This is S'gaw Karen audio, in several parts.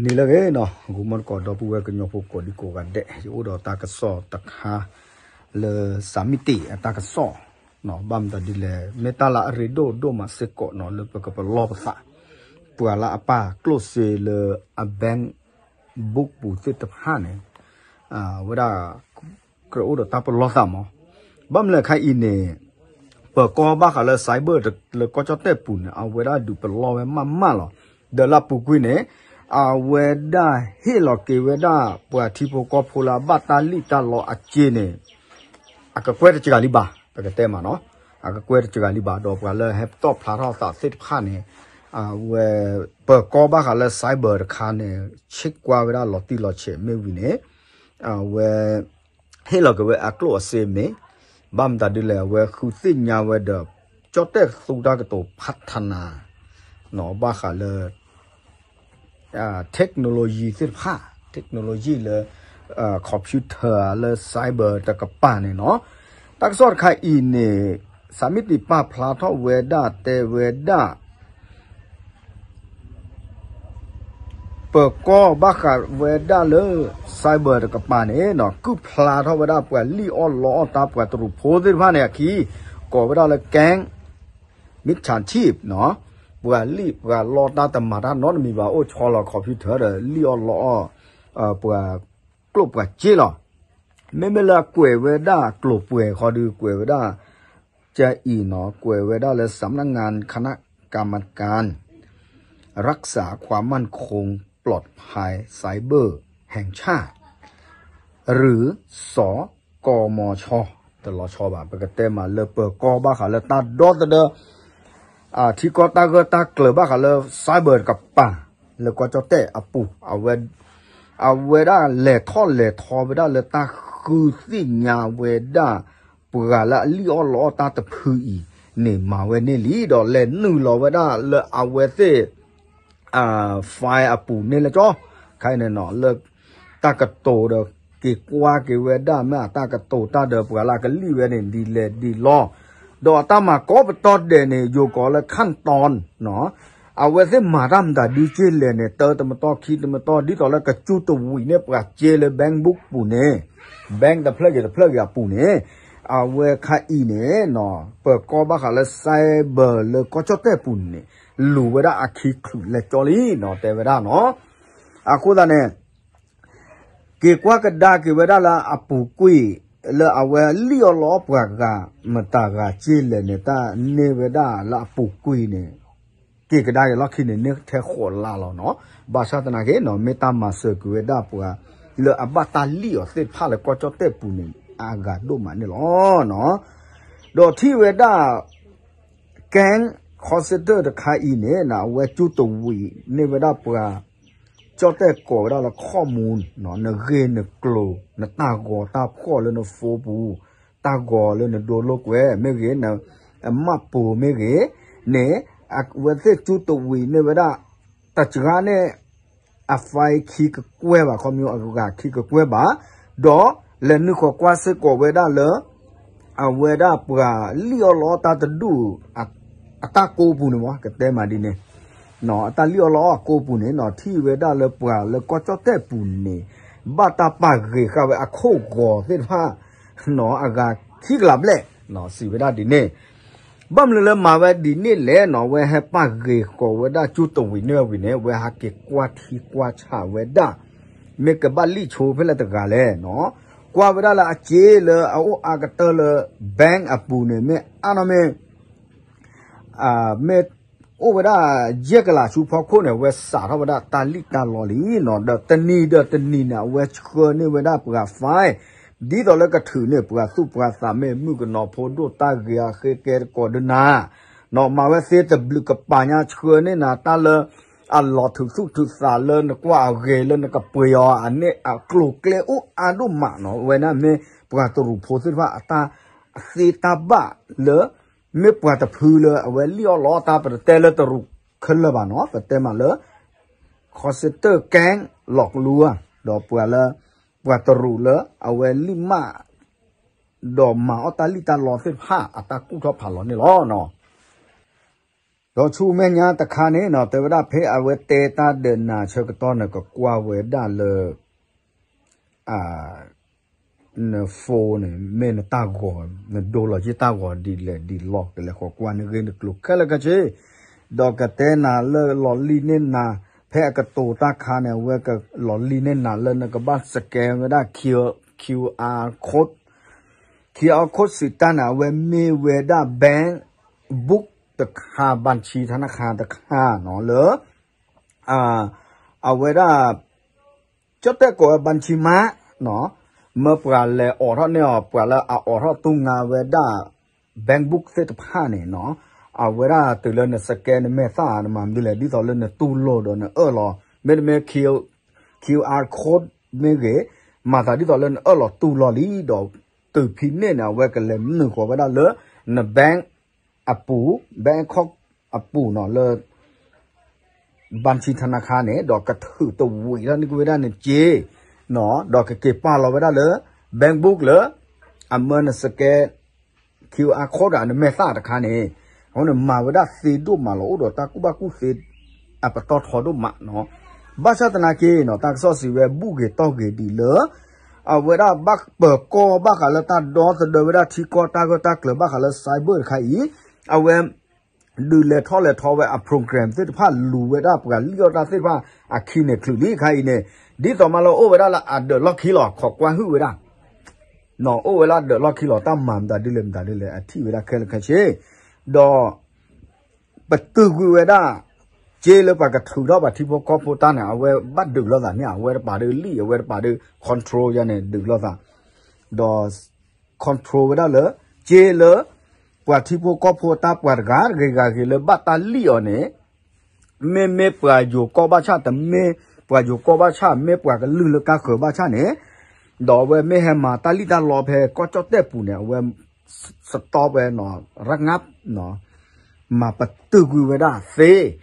နံၤလၢအဂ့ၤနီၤ, ဂီၤမီၢ်သကိး ဒီပုၢ်ဝဲၢ်ကညီဖိကိးဒံကိးဂၤဒဲး, ယအိၣ်ဒီးတၢ်ကစီၣ်တခါ လၢ စၢမံတံး အတၢ်ကစီၣ်နီၤ, ဘၣ်မတၤဒ်လဲၣ်, မ့ၢ်တၢ်လၢအရ့ဒိၣ်ဒိၣ်မးစ့ၢ်ကီးနီၤ, လၢပကပလီၢ်ပသး, ပှၤလၢအပာ်ကျိၣ်စ့လၢအ bank book ပူၤသ့ၣ်တဖၣ်န့ၣ်, ဝဲဒၣ် ကြၢးအိၣ်ဒီးတၢ်ပလီၢ်သးမး, ဘၣ်မနုၤလဲၣ်ခဲအံၤန့ၣ်, ပၢၤကီၢ်ဘၣ်ဃးလၢ cyber လၢကီၢ်ကၠီၣ်တဲၣ်ပူၤန့ၣ် အဝဲဒၣ်ဒုးပလီၢ်ဝဲမးမးလီၤ. ဒီးလၢအပူၤကွံာ်န့ၣ်, အဝဲဒၣ်ဟ့ၣ်လီၤက့ၤဝဲဒၣ် ပှၤထံဖိကီၢ်ဖိလၢအဘၣ်တၢ်လံၣ်တၢ်လီအစ့န့ၣ်, အကကွဲၢ်တစှၤလံဘၣ်, ပကတဲမးနီၤ, အကကွဲၢ်တစှၤလံဘၣ်, ဒီးပှၤလၢဟဲပတီၢ်ဖျါထီၣ်သးသ့ၣ်တဖၣ်န့ၣ်, အဝဲ ပၢၤကီၢ်ဘၣ်ဃးလၢ cyber တခါန့ၣ် ဆ့ကွၢ်ဝဲဒၣ်လီၤတံၢ်လီၤဆဲးမ့ၢ်ဝံၤန့ၣ်, အဝဲ ဟ့ၣ်လီၤက့ၤဝဲအကျိၣ်အစ့မ့ၢ်, ဘၣ်မတၤဒ်လဲၣ် အဝဲဃုသ့ၣ်ညါဝဲဒီး ကၠီၣ်တဲၣ်သူတၢ်ကတိၤဖးထနၤ, နီၤ ဘၣ်ဃးလၢ technology သ့ၣ်တဖၣ်, technology လၢ computer လၢ cyber တကပၤန့ၣ်နီၤ, တၢ်ကစီၣ်တခါအံၤန့ၣ်, စၢမံတံးပာ်ဖျါထီၣ်ဝဲဒၣ်တဲဝဲဒၣ် ပၢၤကီၢ်ဘၣ်ဃးဝဲဒၣ်လၢ cyber တကပၤန့ၣ်နီၤ, ကုၢ်ဖျါထီၣ်ဝဲဒၣ်ပှၤလံၣ်အီၣ်လီအီၣ်တၢ်ပှၤတရူးဖိသ့ၣ်တဖၣ်န့ၣ်အခံ, ကိးဝဲဒၣ်လၢ gang မံၣ်ဆၣ်ထံးနီၤ, ပှၤလံၣ်ပှၤလီတၢ်တမၤတၢ်နီတမံၤဘၣ် အိၣ်ဆီလီၤ computer ဒီးလံၣ်အီၣ်လီအီၣ် ပှၤကျိၣ်ပှၤစ့လီၤ. မ့မ့ၢ်လၢအကွဲးဝဲဒၣ်ကျိၤပှဲၤဃီဒီးကွဲးဝဲဒၣ် ကအံၤနီၤ, ကွဲးဝဲဒၣ်လၢ สำนักงานคณะกรรมการรักษาความมั่นคงปลอดภัยไซเบอร์แห่งชาติ หรือ สกมช တလီၤဆီဘၣ်, ပကတဲမးလၢပၢၤကီၢ်ဘၣ်ဃးလၢတၢ်ဒီသဒၢ ထံကီၢ်တၢ်ဂၢၢ်တၢ်ကျၢၤဘၣ်ဃးလၢ cyber တကပၤ လၢကီၢ်ကၠီၣ်တဲၣ်အပူၤ, အဝဲဒၣ်လဲၤထီၣ်လဲၤထီဝဲဒၣ်လၢတၢ်ဃုသ့ၣ်ညါဝဲဒၣ် ပှၤလၢအလံၣ်အီၣ်လီအီၣ်တၢ်တဖုအံၤန့ၣ် မၤဝဲန့ၢ်လံ, ဒီးလဲၤနုာ်လီၤဝဲဒၣ်လၢအဝဲသ့ၣ် file အပူၤန့ၣ်လၢကၠီ, ခဲအံၤန့ၣ်နီၤ လၢတၢ်ကတိၤဒီး က့ၤကွၢ်က့ၤဝဲဒၣ် မ့ၢ်အတၢ်ကတိၤတၢ်ဒီးပှၤလၢအကလံၣ်ဝဲန့ၣ် ဒ်လဲၣ်ဒ်လဲၣ်, ဒီးအတၢ်မၤကိးပတီၢ်ဒဲးန့ၣ် ယိၤကိးလၢ ขั้นตอน နီၤ, အဝဲသ့ၣ်မၤတၢ်မတၤဒုက့လဲၣ်န့ၣ် တၢတမတီၢ်ခံတမတီၢ် ဒ်သိးလၢကစူတဝံးန့ၢ်ပှၤစ့လၢ bank book ပူၤန့ၣ်, bank တဖျၢၣ်ဂ့ၤတဖျၢၣ်ဂ့ၤအပူၤန့ၣ်, အဝဲခဲအံၤန့ၣ်နီၤ ပၢၤကီၢ်ဘၣ်ဃးလၢ cyber လၢကီၢ်ကၠီၣ်တဲၣ်ပူၤန့ၣ် လူၤဝဲဒၣ်အခံချုးလဲၤကၠီလံနီၤ တဲဝဲဒၣ်နီၤ, အဃိသတးန့ၣ် က့ၤကွၢ်ကဒါက့ၤဝဲဒၣ်လၢအပူၤကွံာ် လၢအဝဲလံၣ်အီၣ်လီအီၣ်ပှၤဂၤ မတၤဂၤက့လဲၣ်န့ၣ် တၢ်န့ၢ်ဝဲဒၣ်လၢအပူၤကွံာ်န့ၣ်, က့ၤကဒါက့ၤလီၢ်ခံန့ၣ် န့ၢ်ထဲဃိးလါလီၤနီၤ, ဘၣ်ဆၣ်သနာ်က့နီၤ မ့ၢ်တၢ်မၤစၢၤကွံာ်ဝဲဒၣ်ပှၤ လၢအဘၣ်တၢ်လံၣ်အီၤသ့ၣ်တဖၣ်လၢကီၢ်ကၠီၣ်တဲၣ်ပူၤန့ၣ် အါဂၤဒိၣ်မးန့ၣ်လီၤနီၤ, ဒီးထံၣ်ဝဲဒၣ် ကဲ call center တခါအံၤန့ၣ် အဝဲကၠူတဝံးန့ၢ်ဝဲဒၣ်ပှၤ ကၠီၣ်တဲၣ်ကိးဝဲဒၣ်လၢ ข้อมูล နီၤ, နဂ့ၢ်နကျိၤ နတၢ်ဂီၤတၢ်ဖှီၣ်လၢန phone ပူၤ, တၢ်ဂီၤလၢနဒိလိာ်ကွဲမ့ၢ်ဂ့ၤ, န မှတ်ပုံ မ့ၢ်ဂ့ၤန့ၣ်, အဝဲသ့ၣ်ကၠူတဝံးန့ၢ်ဝဲဒၣ် တစှၤန့ၣ် အ file ခံကကွဲၢ်ဘၣ်, ခီမ့ၢ်အဂၤခံကကွဲၢ်ဘၣ်, ဒီးလဲၤနုာ်ဃီၤကွၢ်စ့ၢ်ကီးဝဲဒၣ်လၢ အဝဲဒၣ်ပှၤလံၣ်အီၣ်လီအီၣ်တၢ်တဒူၣ် အတၢ်ကိးပူၤန့ၣ်မး ကတဲမးဒ်န့ၣ်, အတၢ်လံၣ်အီၣ်လီအီၣ်အကိးပူၤန့ၣ်နီၤ ထံၣ်ဝဲဒၣ်လၢပှၤလၢကီၢ်ကၠီၣ်တဲၣ်ပူၤန့ၣ် ဘၣ်တၢ်ပာ်ဂ့ၤဃာ်ဝဲအခိၣ်ဂီၤသ့ၣ်တဖၣ် နီၤ အဂၤခံကလးဘျဲၣ် စံးဝဲဒၣ်ဒ်န့ၣ်, ဘၣ်မနုၤလၢမၤဝဲဒ်န့ၣ်လဲၣ်နီၤ အဝဲဟဲပာ်ဂ့ၤဃီၤဝဲဒၣ်ကၠူတဝံးန့ၢ်ဝံၤန့ၣ် အဝဲဟးက့ၤကွၢ်ထံကွၢ်ဆးဝဲဒၣ် မ့ၢ်ကဘၣ်လံၣ်ဆိဖဲလဲၣ်တဂၤလဲၣ်နီၤ, ကွၢ်ဝဲဒၣ်လၢအစ့လၢအအိၣ်အါကတၢၢ်လၢ bank အပူၤန့ၣ် မ့ၢ်အါနီၢ်မ့ၢ် မ့ၢ်အိၣ်ဝဲဒၣ်ယဲၢ်ကလးဆူဖီခိၣ်န့ၣ် အဝဲစးထီၣ်ဝဲဒၣ်တၢ်လံၣ်တၢ်လီလံနီၤ, ဒီးတနံၤဒီးတနံၤန့ၣ် အဝဲဆှၢန့ၢ်ဝဲဒၣ်ပှၤ file ဒ်သိးလၢကထုးန့ၢ်ပှၤသူၣ်ပှၤသး မ့ၢ်မုၣ်ကနီၤဖိဒိၣ် တၢ်ဂ့ၤအဃ့ကဲတကိးဒုနၤ, နီၤ မၤဝဲသ့တဘျုးကပၤညါ ဆှၢန့ၢ်နၤတၢ်လၢ အလီၤထုးသူၣ်ထုးသးလၢနကွၢ်အဂ့ၤ လၢနကပှ့ၤအီၤ အန့ၣ်အကျိၤကျဲအိၣ်အါဒိၣ်မးနီၤ, ဝဲန့ၣ်မ့ၢ်ပှၤတရူးဖိသ့ၣ်တဖၣ်အတၢ်သ့တၢ်ဘၣ်လၢ မ့ၢ်ပှၤတဖုလၢအဝဲလံၣ်အီၣ်လီအီၣ်တၢ် ပတတဲလၢတရူးခဲလၢာ်ဘၣ်နီၤ, ပတဲမးလၢ call center gang လီၤကလူဧါ, ဒီးပှၤလၢ ပှၤတရူးလၢအဝဲလံၣ်မး ဒီးမၤအီၣ်တၢ်လံၣ်တၢ်လီသ့ၣ်တဖၣ် အတၢ်ကူၣ်ထီၣ်ဖးလီၤန့ၣ်လီၤနီၤ. ဒီးဆူမဲာ်ညါတခါန့ၣ်နီၤ တဲဝဲဒၣ်ဖဲအဝဲတဲတၢ်ဒီးနၤဆၢကတီၢ်န့ၣ် ကကွၢ်ဝဲဒၣ်လၢ န phone န့ၣ် မ့ၢ်နတၢ်ဂီၤ နဒိလီၤယ့ၢ်တၢ်ဂီၤဒ်လဲၣ်ဒ်လဲၣ် ကလဲၤဃီၤကွၢ်နဂ့ၢ်နကျိၤခဲလၢာ်ခဲဆ့, ဒီးကတဲနၤလၢလီၤလံန့ၢ်နၤ ဖဲအကတိၤတၢ်ခါန့ၣ် အဝဲကလီၤလံန့ၢ်နၤလၢနကဘၣ် scan ဝဲဒၣ် Q- QR code, QR code စံးတၢ်န့ၣ် အဝဲမ့ၢ်ဝဲဒၣ် bank book တခါ ဘၣ်ဆံထနခါတခါနီၤ လၢ အဝဲဒၣ် ကၠီၣ်တဲၣ်ကိးဝဲ ဘၣ်ဆံမး မ့ၢ်ပှၤလဲၤအိးထီၣ်န့ၢ်အီၤ ပှၤလၢအအိးထီၣ်တူၢ်ငါဝဲဒၣ် bank book သ့ၣ်တဖၣ်န့ၣ်နီၤ အဝဲဒၣ်တုၤလၢန scan နမဲာ်သၣ် နမၤမနုၤလဲၣ် ဒ်သိးလၢနတူၢ်လိာ်ဒီးနအၢၣ်လီၤ မ့တမ့ၢ် QR code မ့ၢ်ဂ့ၤ မၤသးဒ်သိးလၢနအၢၣ်လီၤတူၢ်လိာ်လံဒီး တုၤဖဲန့ၣ်န့ၣ် အဝဲကလဲၤနုာ်ဃီၤဝဲဒၣ်လၢ န bank အပူၤ bank account အပူၤနီၤ လၢ ဘၣ်ဆံထနခါန့ၣ် ဒီးကထုးတဝံးထီၣ်န့ၢ်ကွံာ်ဝဲဒၣ်နစ့ ဒီးကက့ၤပာ်လီၤဝဲဒၣ်လၢ bank book လၢ အမၢန scan QR code ဒီးနမဲာ်သၣ်တခါန့ၣ် အဃိန့ၣ် မၤဝဲဒၣ်သ့ဒိၣ်မးလီၤ အိၣ်ဒီးတၢ်ကူၣ်ဘၣ်ကူၣ်သ့ အပတီၢ်ထီဒိၣ်မးနီၤ ဘၣ်ဆၣ်သနာ်က့နီၤ တၢ်ကစီၣ်စံးဝဲဘူၣ်ဂ့ၤတီၢ်ဂ့ၤဒ်လၢ အဝဲဒၣ်ဘၣ်ပၢၤကီၢ်ဘၣ်ဃးလၢတၢ်ဒီသဒၢဝဲဒၣ်ထံကီၢ်တၢ်ဂၢၢ်တၢ်ကျၢၤဘၣ်ဃးလၢ cyber တခါအံၤ အဝဲ ဒုးလဲၤထီၣ်လဲၤထီဝဲအ program သ့ၣ်တဖၣ် လူၤဝဲဒၣ်ပှၤလံၣ်အီၣ်တၢ်သ့ၣ်တဖၣ် အခံန့ၣ်ချုးလံခါအံၤန့ၣ် ဒ်သိးမးလၢအိၣ်ဝဲဒၣ်လၢအဒၢးလီၢ်ခံလီၤ ခိးကွၢ်ဟုၣ်ဝဲဒၣ် အိၣ်ဝဲလၢအဒၢးလီၢ်ခံလီၤ တၢ်မၤမတၤဒ်လဲၣ်မတၤဒ်လဲၣ် အထံၣ်ဝဲဒၣ်ခဲလၢာ်ခဲဆ့ ဒီး ပတုာ်ကွံာ်ဝဲဒၣ် စ့လၢပှၤကထုးထီၣ်ပှၤထံဖိကီၢ်ဖိတၢ်န့ၣ် အဝဲဘၣ်ဒုးလိာ်သးန့ၣ် အဝဲတပာ်ဒုးလံၣ် အဝဲတပာ်ဒုး control ယါန့ၣ် ဒုးလိာ်သး ဒီး control ဝဲဒၣ်လၢ စ့လၢ ပှၤထံဖိကီၢ်ဖိတၢ်ပှၤတဂၤတဂ့ၤဂၤဂ့ၤလၢဘၣ်တၢ်လံၣ်အီၤန့ၣ် မ့မ့ၢ်ပှၤယိၤကီၢ်ဘၣ်ဆၣ် တမ့ၢ်ပှၤယိၤကီၢ်ဘၣ်ဆၣ် မ့ၢ်ပှၤကလုၢ်လၢကါဃၢၤဘၣ်ဆၣ်န့ၣ် ဒီးအဝဲမ့ၢ်ဟဲမၤတၢ်လံၣ်တၢ်လီဖဲကီၢ်ကၠီၣ်တဲၣ်ပူၤန့ၣ် အဝဲ stop ဝဲနီၤ ရငပ် မၤပတုာ်ကွံာ်ဝဲဒၣ်သ့ ဒီး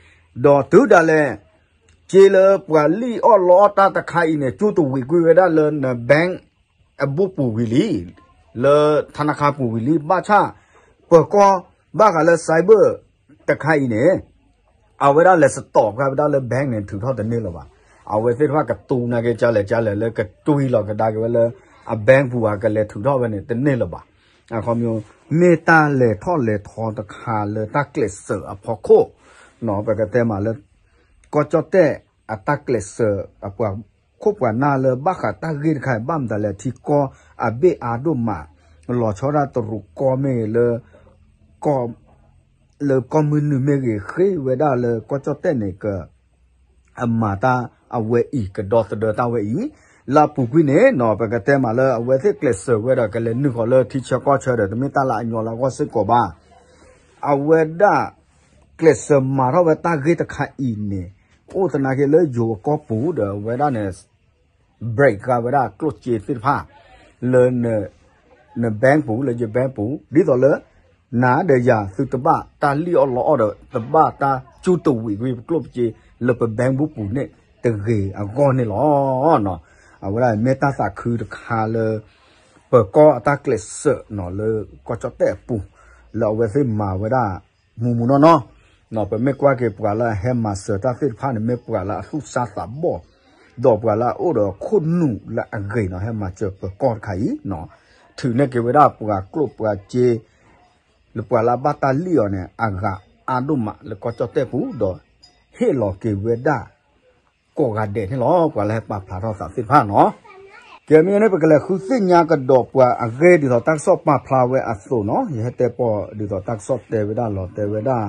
တုၤဒၣ်လဲာ် စ့လၢပှၤလံၣ်အီၣ်လီအီၣ်တၢ်တခါအံၤန့ၣ် ကၠူတဝံးကွံာ်ဝဲဒၣ်လၢန bank အဘူၣ်ပူၤဝံၤလံ လၢထနခါပူၤဝံၤလံ ဘၣ်ဆၣ် ပၢၤကီၢ်ဘၣ်ဃးလၢ cyber တခါအံၤန့ၣ် အဝဲဒၣ်လဲၤ stop ဃာ်ဝဲဒၣ်လၢ bank န့ၣ် ထုးထီၣ်တန့ၢ်လၢၤဘၣ်. အဝဲသ့ၣ်တဖၣ်ကတူၢ်နာ်က့ၤကလဲၣ်ကလဲၣ်လၢကတွံၢ်လီၤကဒါက့ၤဝဲလၢ အ bank ပူၤအကလဲၤထုးထီၣ်ဝဲန့ၣ် တန့ၢ်လၢၤဘၣ်. အခီပညီ မ့ၢ်တၢ်လဲၤထီၣ်လဲၤထီတခါလၢတၢ်ကျဲးစၢးအဖီခိၣ် ပကတဲမးလၢ ကီၢ်ကၠီၣ်တဲၣ်အတၢ်ကျဲးစၢး အပှၤခိၣ်ပှၤနၢ်လၢဘၣ်ဃးတၢ်ဂ့ၢ်တခါ ဘၣ်မတၤလဲၣ် ထံကီၢ်အဘ့ၣ်အါဒိၣ်မး လီၤဆီဒၣ်တရူးကီၢ်မ့ၢ်ဂ့ၤလၢ လၢကီၢ်မုၢ်နုာ်မ့ၢ်ဂ့ၤ ဃ့ဝဲဒၣ်လၢကီၢ်ကၠီၣ်တဲၣ်န့ၣ် ကအမၤတၢ်အဝဲအံၤ ကဒီသဒၢတၢ်ဝဲအံၤ လၢအပူၤကွံာ်န့ၣ်နီၤ ပကတဲမးလၢအဝဲသ့ၣ်ကျဲးစၢးဝဲဒီး ကလဲၤနုာ်ဃီၤလၢထံဆၢကီၢ်ဆၢဒီး တမ့ၢ်တၢ်လၢအညီလၢအဂီၢ်စ့ၢ်ကီးဘၣ်. အဝဲဒၣ် ကျဲးစၢးမၤထီၣ်ဝဲတၢ်ဂ့ၢ်တခါအံၤန့ၣ် အိၣ်သနာ်က့လၢယိၤအကီၢ်ပူၤဒီး အဝဲဒၣ်န့ၣ် break ဃာ်ဝဲဒၣ်ကျိၣ်စ့သ့ၣ်တဖၣ် လၢ န bank ပူၤ လၢယ bank ပူၤ ဒ်သိးလၢ နၤဒီးယၤသုတဘၣ်တၢ်လံၣ်အီၣ်လီအီၣ်ဒီး တဘၣ်တၢ်ကၠူတဝံးကွံာ်ပကျိၣ်ပစ့လၢပ bank ပူၤပူၤန့ၣ် တဂ့ၤအဂီၢ်န့ၣ်လီၤ. အဝဲဒၣ်မ့ၢ်တၢ်သးခုတခါလၢ ပၢၤကီၢ်အတၢ်ကျဲးစၢးနီၤ လၢကီၢ်ကၠီၣ်တဲၣ်အပူၤ လၢအဝဲသ့ၣ်မၤဝဲဒၣ် မူးမူးနီၢ်နီၢ် ပမ့ၢ်ကွၢ်က့ၤပှၤလၢအဟဲမၤစၢၤတၢ်သ့ၣ်တဖၣ်န့ၣ် မ့ၢ်ပှၤလၢအသူၣ်စၢ်သးဘီၣ် ဒီးပှၤလၢအအိၣ်ဒီးခိၣ်နူာ်လၢအဂ့ၤနီၤ ဟဲမၤစၢၤပၢၤကီၢ်တခါအံၤနီၤ ထုးန့ၢ်က့ၤဝဲဒၣ်ပှၤကျိၣ်ပှၤစ့ လၢပှၤလၢအဘၣ်တၢ်လံၣ်အီၤန့ၣ် အဂၤအါဒိၣ်မးလၢကီၢ်ကၠီၣ်တဲၣ်ပူၤ ဒီးဟ့ၣ်လီၤက့ၤဝဲဒၣ် ကိးဂၤဒဲးန့ၣ်လီၤ ပှၤလၢဟဲပာ်ဖျါထီၣ်သးသ့ၣ်တဖၣ်နီၤ ကဲမ့ၢ်န့ၣ် ပကလဲၤဃုသ့ၣ်ညါကဒီးပှၤအဂ့ၢ်ဒ်သိးတၢ်ကစီၣ်ပာ်ဖျါဝဲအသိးနီၤ ယဟဲတဲပီၢ်ဒ်သိးတၢ်ကစီၣ်တဲဝဲဒၣ်လီၤ တဲဝဲဒၣ်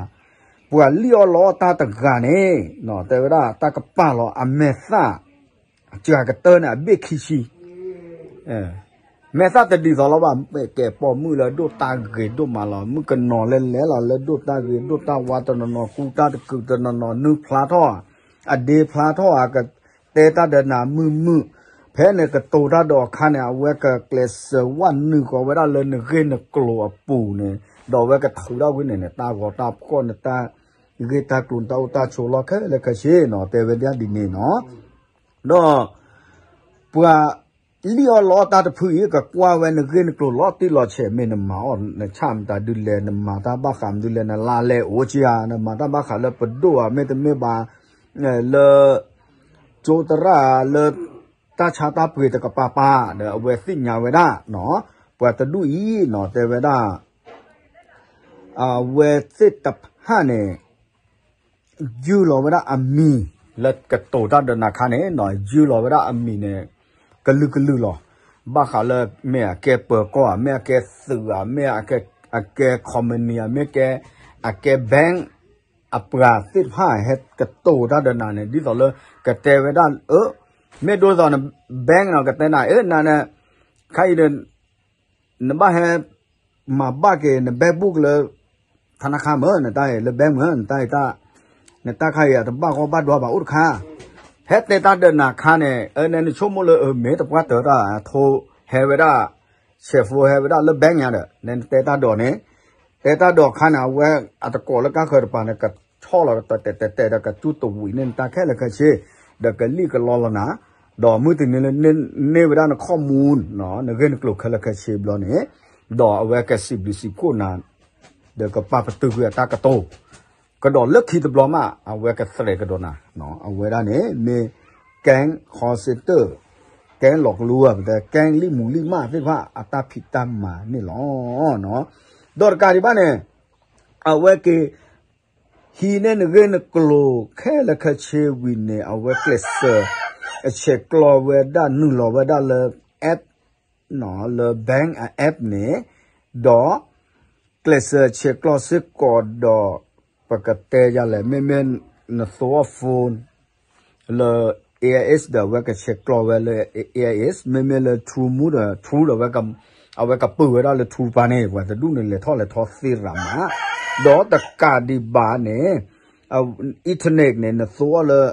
ပှၤလံၣ်အီၣ်လီအီၣ်တၢ်တဂၤန့ၣ် တဲဝဲဒၣ်တၢ်ကပာ်လီၤအမဲာ်သၣ် စှၤကတၢၢ်န့ၣ် အဘ့ၣ်ခံဆံ မဲာ်သၣ်တဒ်သိးလီၤဘၣ် ကဲပိာ်မုၣ်လၢဒိၣ်တၢ်ဂ့ၤဒိၣ်မးလီၤ မုၣ်ကနီၤလဲၤလဲၤလီၤ လၢဒိၣ်တၢ်ဂ့ၤဒိၣ်တၢ်ဝါတနီၤနီၤ ကူတၢ်တကုာ်တနီၤနီၤ နုာ်ဖျါထီၣ် အဒ့ဖျါထီၣ် အကတဲတၢ်ဒီးနၤမုာ်မုာ် ဖဲန့ၣ်ကတိၤတၢ်ဒီးအခါန့ၣ် အဝဲကကျဲးစၢးဝဲနုာ်ဃီၤဝဲဒၣ်လၢနဂ့ၢ်နကျိၤအပူၤန့ၣ် ဒီးအဝဲကထုးထီၣ်ကွံာ်န့ၣ်န့ၣ် တၢ်ဂီၤတၢ်ဖှီၣ်န့ၣ် တၢ်ဂ့ၢ်တၢ်ကျိၤန့ၣ် တၢ်အိၣ်တၢ်ဆိးလီၢ်ခဲလၢာ်ခဲဆ့နီၤ တဲဝဲဒၣ်ဒ်န့ၣ်နီၤ ဒီး ပှၤ လံၣ်အီၣ်လီအီၣ်တၢ်တဖုအံၤ ကကွၢ်ဝဲနဂ့ၢ်နကျိၤလီၤတံၢ်လီၤဆဲး မ့ၢ်နမၤအီၣ်နဆၣ်မတၤဒုလဲၣ်, နမၤတၢ်ဘၣ်ဃးမနုၤလဲၣ်, နလါလဲအိၣ်က့ဧါ, နမၤတၢ်ဘၣ်ဃးလၢပဒိၣ်ဧါ, မ့တမ့ၢ်ဘၣ် လၢ ကၠိသရၣ်လၢ တၢ်ဆါတၢ်ပှ့ၤတကပၤပၤ ဒီးအဝဲသ့ၣ်ညါဝဲဒၣ်နီၤ, ပှၤတဒူၣ်အံၤနီၤ တဲဝဲဒၣ် အဝဲသ့ၣ်တဖၣ်န့ၣ် ယုၢ်လီၤဝဲဒၣ်အမံၤ လၢကတိၤတၢ်ဒီးနၤခါန့ၣ်နီၤ, ယုၢ်လီၤဝဲဒၣ်အမံၤန့ၣ် ကလုာ်ကလုာ်လီၤ. ဘၣ်ဃးလၢ မ့ၢ်အကဲပၢၤကီၢ်ဧါ, မ့ၢ်အကဲသုးဧါ, မ့ၢ်အကဲ company ဧါ, မ့ၢ်ကဲ အကဲ bank အပှၤသ့ၣ်တဖၣ် ဟဲကတိၤတၢ်ဒီးနၤန့ၣ် ဒ်သိးလၢ ကတဲဝဲဒၣ် အၢ မ့ၢ်ဒ်သိးန bank နီၤ ကတဲနၤ အၢ နၤန့ၣ် ခါအံၤဒီး နဘၣ်ဟဲ မၤဘၣ်က့ၤ န bank book လၢ ထနခါမၢ နတၢ်အံၤ လၢ bank မၢ နတၢ်အံၤတၢ် နတၢ်ခါအံၤ အတဘၣ်ဂီၢ်ဘၣ်ဒွါဘၣ်အိၣ်တခါ ဟဲတဲတၢ်ဒီးနၤခါန့ၣ် အၢ နဆိကမိၣ်လၢ အၢ မ့ၢ်တပှၢ်တၢၢ်တၢ် ထိဟဲဝဲဒၣ် ဆဲးဖိဟဲဝဲဒၣ်လၢ bank ညါဒီး နတဲတၢ်ဒီးန့ၣ် တဲတၢ်ဒီးခါန့ၣ် အဝဲအတကိးလၢကါဃၢၤတပၤန့ၣ် ကဆီၣ်လီၤတဲတဲတဲတဲဒီး ကစူၢ်တဝံးန့ၢ်နတၢ်ခဲလၢာ်ခဲဆ့ ဒီးကလံၣ်ကလီလီၤနၤ ဒီးမုၢ်တနံၤလၢ န့ၢ်ဝဲဒၣ်န ข้อมูล နဂ့ၢ်နကျိၤခဲလၢာ်ခဲဆ့ဘျီန့ၣ် ဒီးအဝဲကစံးဘျုးစံးဖှိၣ်နၤ ဒီးကပာ်ပတုာ်ကွံာ်အတၢ်ကတိၤ ကဒီးလၢခံတဘျီမး အဝဲကသရဲးကဒီးနၤ အဝဲဒၣ်န့ၣ် မ့ၢ် gang call center gang လီၤကလူ gang လံၣ်မူလံၣ်မၢ်သ့ၣ်တဖၣ် အတၢ်ဖံးတၢ်မၤန့ၣ်လီၤ. ဒီးတကးဒံးဘၣ်န့ၣ် အဝဲက့ၤ ဟံးန့ၢ်နဂ့ၢ်နကျိၤခဲလၢာ်ခဲဆ့ဝံၤန့ၣ် အဝဲကျဲးစၢး အဆဲးကျိးဝဲဒၣ် နုာ်လီၤဝဲဒၣ်လၢ app လၢ bank အ app န့ၣ် ဒီး ကျဲးစၢးဆဲးကျိးစ့ၢ်ကီးဒီး ပကတဲယၤလဲၣ် မ့မ့ၢ်နသိအီၣ် phone လၢ A I S ဒီးအဝဲကဆဲးကျိးဝဲလၢ A I S မ့မ့ၢ်လၢ True Move ဒီး True ဒီး အဝဲကပုာ်ဝဲဒၣ်လၢ True တပၤန့ၣ် ပှၤတဒူၣ်န့ၣ် လဲၤထီၣ်လဲၤထီသ့ရၤမး ဒီးတကးဒံးဘၣ်န့ၣ် internet န့ၣ် နသိအီၣ်လၢ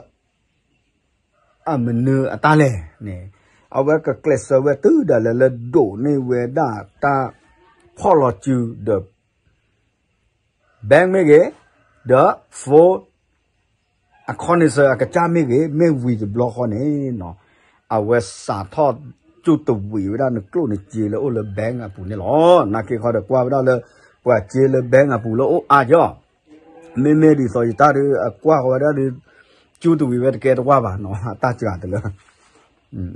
အမနုၤအတၢ်လဲၣ်န့ၣ် အဝဲကကျဲးစၢးဝဲတုၤဒၣ်လဲာ်လၢဒိးန့ၢ်ဝဲဒၣ်တၢ်ဖီၣ်လီၤစုဒီး bank မ့ၢ်ဂ့ၤ, ဒီး phone အခီၣ်န့ၣ်စၢၤအကစၢ်မ့ၢ်ဂ့ၤ, မ့ၢ်ဝံၤတဘျီဃီန့ၣ်နီၤ အဝဲစးထီၣ်ကၠူၣ်တဝံးဝဲဒၣ်နကျိၣ်နစ့လၢအိၣ်လၢ bank အပူၤန့ၣ်လီၤ. နာ်က့ခီဒီးကွၢ်ဝဲဒၣ်လၢ ပှၤစ့လၢ bank အပူၤလၢအိၣ်အါကီ မ့မ့ၢ်ဒ်သိးယတၢ်ဒီး အကွၢ်ဃီဝဲဒၣ်ဒီး ကၠူၣ်တဝံးဝဲတကဲတဝၢ်ဘၣ်နီၤ အတၢ်စှၤတလၢ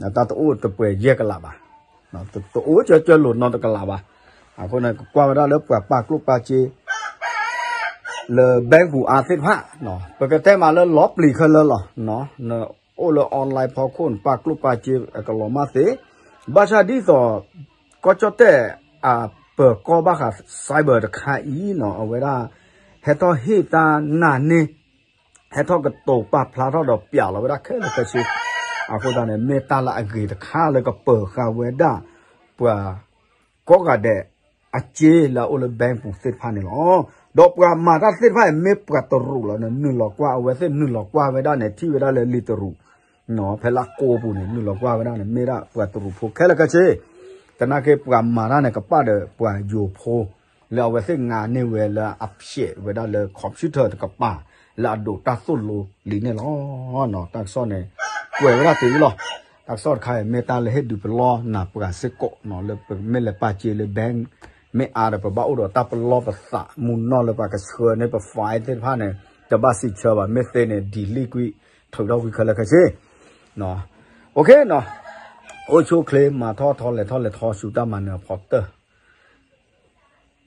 အတၢ်တအိၣ်တပှဲၤယဲၢ်ကလးဘၣ်, တအိၣ်ကၢကၢလိာ်နီတကလးဘၣ်. အဃိန့ၣ် ကကွၢ်ဝဲဒၣ်လၢပှၤပာ်ကျိၣ်ပာ်စ့ လၢ bank ပူၤအါသ့ၣ်တဖၣ်, ပကတဲမးလၢလီၤပျံၤခဲလၢာ်လီၤ. နအိၣ်လၢ online ဖီခိၣ် နပာ်ကျိၣ်ပာ်စ့အကလီၤမၢ်သ့, ဘၣ်ဆၣ်ဒ်သိး ကီၢ်ကၠီၣ်တဲၣ်အပၢၤကီၢ်ဘၣ်ဃး cyber တခါအံၤနီၤ အဝဲဒၣ် ဟဲထီၣ်ဟ့ၣ်တၢ်နာ်န့ၢ် ဟဲထီၣ်ကတိၤပာ်ဖျါထီၣ်ဒီးပျးလီၤဝဲဒၣ်ခဲလၢာ်ခဲဆ့, အဃိသတးန့ၣ် မ့ၢ်တၢ်လၢအဂ့ၤတခါလၢကပၢၤဃာ်ဝဲဒၣ် ပှၤကိးဂၤဒဲး အစ့လၢအအိၣ်လၢ bank ပူၤသ့ၣ်တဖၣ်န့ၣ်လီၤ. ဒီးပှၤမၤတၢ်သ့ၣ်တဖၣ်အံၤ မ့ၢ်ပှၤတရူးလီၤန့ၣ် နုာ်လီၤကွၢ် အဝဲသ့ၣ်နုာ်လီၤကွၢ်ဝဲဒၣ်န့ၣ် ထံၣ်ဝဲဒၣ်လၢလံာ်တရူး ဖဲလၢကိးပူၤန့ၣ် နုာ်လီၤကွၢ်ဝဲဒၣ်န့ၣ် မ့ၢ်ဒၣ်ပှၤတရူးဖိခဲလၢာ်ခဲဆ့, သနာ်က့ပှၤမၤတၢ်န့ၣ် ကပာ်ဒီးပှၤယိၤဖိ လၢအဝဲသ့ၣ်ငါန့ၢ်ဝဲလၢအဖျဲးဝဲဒၣ်လၢ computer တကပၤ လၢအဒိးတၢ်သိၣ်လိလံန့ၣ်လီၤ. တၢ်ကစီၣ်န့ၣ် ကွဲးဝဲဒၣ်တုၤလီၤ. တၢ်ကစီၣ်တခါအံၤ မ့ၢ်တၢ်လၢဟ့ၣ်ဒုးပလီၢ်နၤပှၤစ့ၢ်ကီးနီၤ လၢပမ့ၢ်လဲၤပာ်စ့လၢ bank မ့ၢ်အါဒီး ပဘၣ်အိၣ်ဒီးတၢ်ပလီၢ်ပသးမူနီၢ်လၢပှၤကဆှၢန့ၢ်ပ file သ့ၣ်တဖၣ်န့ၣ် တဘၣ်စံးဆၢဘၣ် မ့ၢ်သ့န့ၣ် delete ကွံာ် ထုးထီၣ်ကွံာ်ခဲလၢာ်ခဲဆ့ OK နီၤ, အိၣ်ဆူၣ်အိၣ်ချ့ မၤထီၣ်ထီလဲၤထီၣ်လဲၤထီဆူတၢ်မၤနၢၤအဖီတၢၢ်,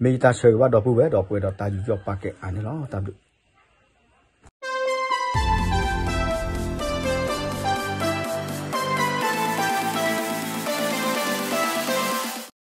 မ့ၢ်ယတၢ်ဆၢဂ့ၤဘၣ်ဒီပုၢ်ဝဲၢ်ဒီးပှဲၤဒီးတၢ်ယူးယီၣ်ပာ်ကဲအါန့ၣ်လီၤ. တၢ်ဘျုး